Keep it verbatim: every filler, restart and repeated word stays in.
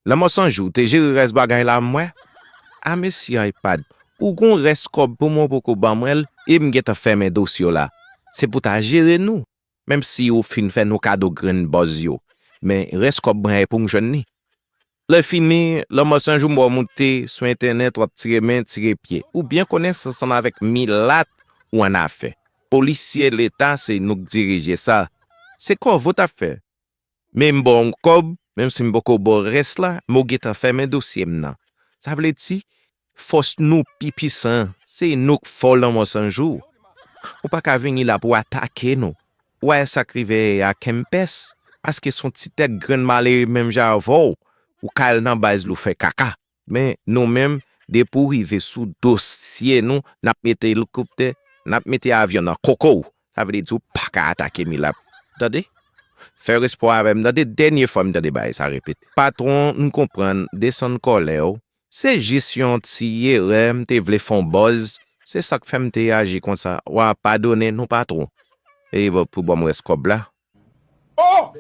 Lanmò San Jou te jere rès bagay la, m wè. A mesi iPad, ou gon rès kòb pou mwen, ou poko ban mwen l, e m gentan fèmen dosye w la. Se pou ta jere nou. Menm si ou fin fè nou kado grenn bòz yo. Men rès kòb mwen e pou m jwenn li. Lè fini, Lanmò San Jou, m wè w moute sou entènèt, w ap tire men, tire pye. Ou byen konnen se ansanm avèk milat ou annafè. Polisye leta, se nou k dirije sa. Se kòve w t ap fè. Men m ba w yon kòb, menm si m poko ba w rès la, men w gentan fèmen dosye m nan. Sa vle di, fòs nou pi pisan, se nou k fò Lanmò San Jou. Ou pa ka vini la pou w atake nou. Ou wè sa k rive a Kempès, paske se yon ti tèt grenn malere menm jan avè w, ou ka al nan baz li w fè kaka. Men nou menm, depi w rive sou dosye nou, n ap mete elikoptè, n ap mete avyon nan koko w. Sa vle di w pa ka atake milat. Tande? Fè respè avè m, tande, dènye fwa m tande bagay sa repete. Patwon, m konprann, desann kòlè w. Se jis yon ti erè, m te vle fè yon bòz. Se sa k fè m te aji konsa. W a padone nou, patwon. E pou ban m rès kòb la. Oh!